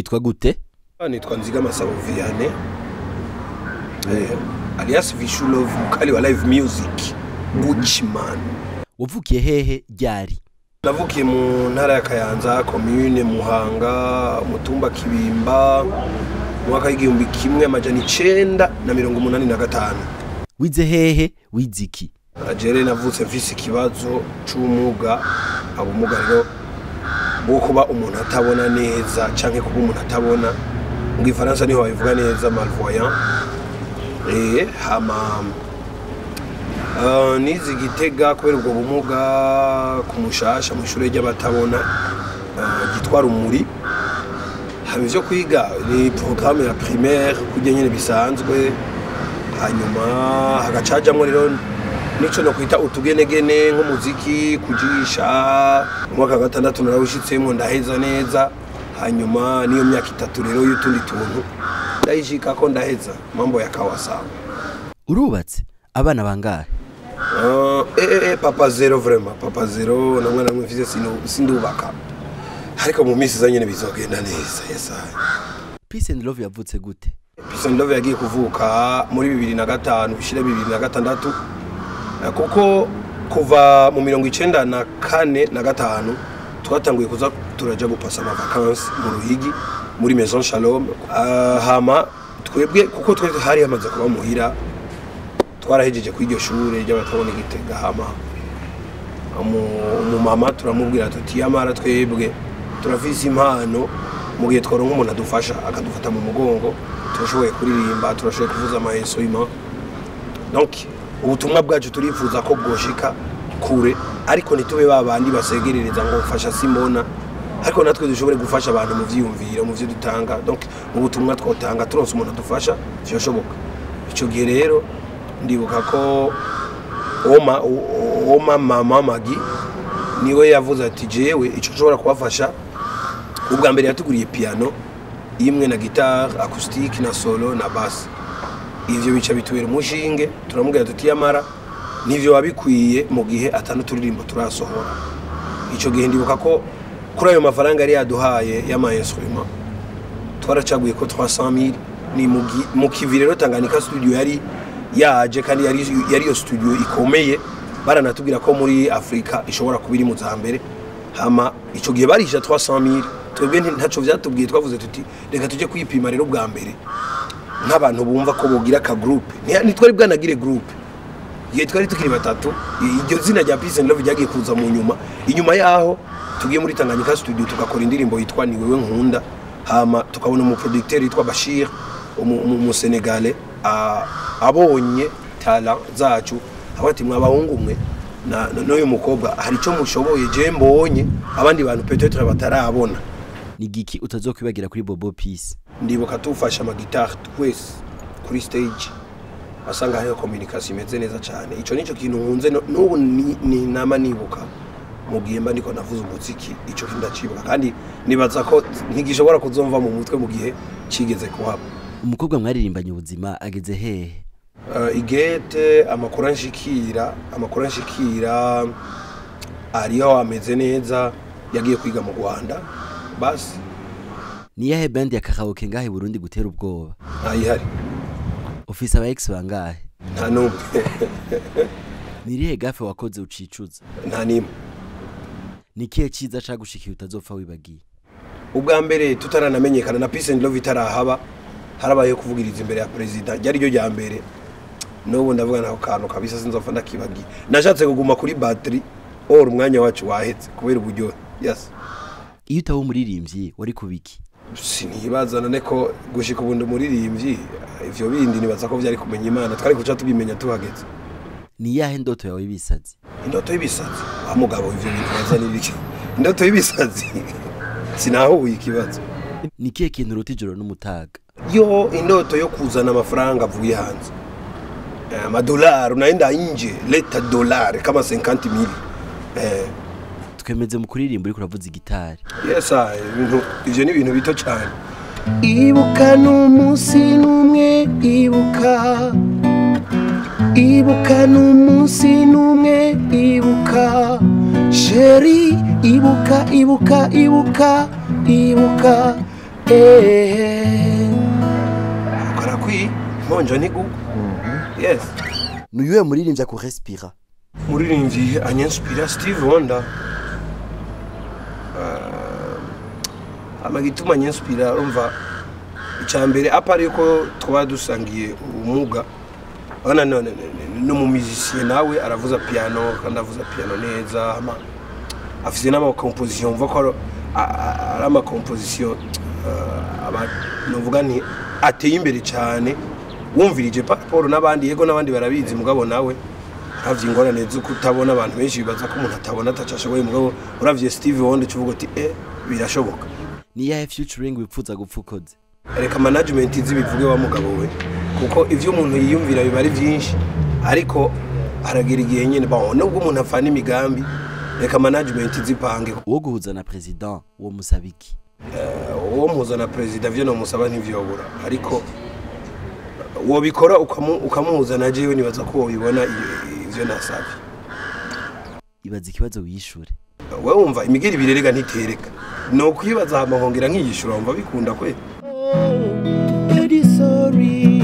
Witwa gute? Nitwa Nziga Masabo Vianney, alias Vishu Love, mukali wa live music, Gucci man. Wavukiye hehe, ryari? Navukiye mu ntara ya Kayanza, commune Muhanga, mutumba Kibimba, mu mwaka w'1985. Wize hehe, wize iki? Jere navutse mfise ikibazo c'ubumuga, ubumuga rero bwo kuba umuntu atabona neza canke kuba umuntu atabona, mu gifaransa niho babivuga neza, malvoyant. Hama nize Gitega kubera ubwo bumuga ku Mushasha, mu ishure ry'abatabona ryitwa Rumuri. Hama ivyo kwiga ni programme ya primaire kurya nyene bisanzwe, hanyuma hagacajamwo rero nico no kwita utugenegene nk'umuziki, kujisha. Mu mwaka wa gatandatu narawushitsemwo ndaheza neza, hanyuma niyo myaka 3 rero y'utundi tuntu ndayishikako ndaheza, mambo yakawa sawa. Urubatse? Abana bangahe? Papa zero, vraiment papa zero, na mwana mfise sindubaka, ariko mu minsi iza nyene bizogenda neza. Yes. Peace and Love yavutse gute? Peace and Love yagiye kuvuka muri 2005 bishira 2006, kuko kuva mu 94 na 5 twatanguye kuza turaja gupasa ama vacances mu Ruhigi muri Maison Shalom. Hama twebwe kuko twari hari hamaze kuba muhira, twarahejeje kuri iryo shure ry'abatabona Gitega. Hama umumama turamubwira tuti yamara twebwe turafise impano, mu gihe twaronka umuntu adufasha akadufata mu mugongo, turashoboye kuririmba, turashoboye kuvuza ama instruments, donc ubutumwa bwacu turifuza ko bwoshika kure, ariko ntitube babandi basegerereza ngo mfasha simbona, ariko natwe dushobore gufasha abantu mu vyiyumviro, mu vyo dutanga, donc mu butumwa twotanga turonse umuntu adufasha vyoshoboka. Ico gihe rero ndibuka ko oma mama Magi niwe yavuze ati jewe ico nshobora kubafasha. Ubwa mbere yatuguriye piano imwe na guitare acoustique na solo na basse, ivyo bica bitubera umushinge. Turamubwira tuti yamara nivyo wabikwiye mu gihe atanu turirimbo turasohora. Ico gihe ndibuka ko kuri ayo mafaranga yari yaduhaye y'ama instrument twaracaguye ko 300,000 ni mu Kivi. Rero Tanganyika studio yari yaje, kandi yari yo studio ikomeye, baranatubwira ko muri Afrika ishobora kuba iri mu za mbere. Hama ico gihe barisha 300,000, twebwe ntaco vyatubwiye, twavuze tuti reka tujye kwipima rero bwa mbere nk'abantu bumva ko bogira ka groupe. Ntitwari bwanagire groupe igihe twari tukiri batatu. Iryo zina rya Peace and Love ryagiye kuza mu nyuma, inyuma yaho tugiye muri Tanganyika studio tugakora indirimbo yitwa Ni Wewe Nkunda. Hama tukabona umu producteur yitwa Bashir, umu Senegale, abonye talent zacu ati mwabahungu mwe n'uyu mukobwa hari ico mushoboye je mbonye abandi bantu peut-être batarabona. Ni giki utazokwibagira kuri Bobo Peace? Ndibuka tufasha ama guitare twese kuri stage, asanga hariho communication imeze neza cyane. Ico nico kintu nkunze n'ubu ni nama nibuka mu gihe mba ndiko navuza umuziki, ico kintu ndacibuka kandi nibaza ko ntigishobora kuzomva mu mutwe mu gihe cigeze kuhaba. Umukobwa mwaririmbanye ubuzima ageze hehe? Igete amakuru anshikira ariho ameze neza, yagiye kwiga mu Rwanda. Basi. Ni yahe band ya karaoke ngahe Burundi gutera ubwoba? Ayihari. Ufise aba ex bangahe? Nta numwe. Ni irihe gafe wakoze ucicuza? Nta nimwe. Ni kihe ciza cagushikiye utazopfa wibagiye? Ubwa mbere tutaranamenyekana na Peace and Love itarahaba, harabayeho kuvugiriza imbere ya president, ryari ryo rya mbere. N'ubu ndavuga nako kantu kabisa sinzopfa ndakibagiye. Nashatse kuguma kuri battery or umwanya wacu wahetse kubera uburyohe. Yes. Iyo utaba umuririmbyi wari kubiki? Sinibaza none ko gushika ubundi umuririmbyi, ivyo bindi nibaza ko vyari kumenya Imana, twari kuca tubimenya tuhageze. Ni yahe ndoto yawe y'ibisazi? Indoto y'ibisazi? Wa mugabo ivyo bintu baza nibiki? Indoto y'ibisazi? Sinahuye ikibazo. Ni kihe kintu urota ijoro n'umutaga? Yo indoto yo kuzana amafaranga avuye hanze, amadolari, unaenda nje leta dolari kama 50,000. Twemeze mu kuririmba uriko uravuza igitari. Yes, ivyo ni ibintu bito cyane. Ibuka n'umunsi n'umwe, ibuka, ibuka n'umunsi n'umwe, ibuka chérie, ibuka, ibuka, ibuka, ibuka. Eh, karakwi nkonjo ntigugu. Yes. Nuyuhe muririmbyi akurespira? Muririmbyi anyinspira, Steve Wonder. Amagituma anyinspira, urumva, icya mbere à part yuko twaba dusangiye ubumuga, urabona, none no mu musicien nawe aravuza piano, kandi avuza piano neza, hama afise n'ama composition, mva ko ari ama composition novuga nti ateye imbere cyane wumvirije Paul n'abandi. Yego, n'abandi barabizi, mugabo nawe uravye ingorane zo kutabona, abantu benshi bibaza ko umuntu atabona atacashoboye, mugabo uravye Steve Wonder uvuga uti: "Eh, birashoboka." Niyahe featuring wipfuza gupfa ukoze? Reka management izibivuge wa mugabo we, kuko ivyo umuntu yiyumvira biba ari byinshi, ariko haragira igihe nyene, bon, nubwo umuntu afana imigambi, reka management izipange. Uwo guhuza na president wo musaba iki? Uwo mpuza na perezida, vyo nomusaba ntivyobura, ariko wobikora ukamuhuza na jewe, nibaza ko wobibona ivyo nasavye. Ibaza ikibazo wiyishure. Wewe wumva imigeri ibiri rega ntitereka, no kwibaza hama nkongera nkiyishura, wumva bikunda kwe? Lady, sorry.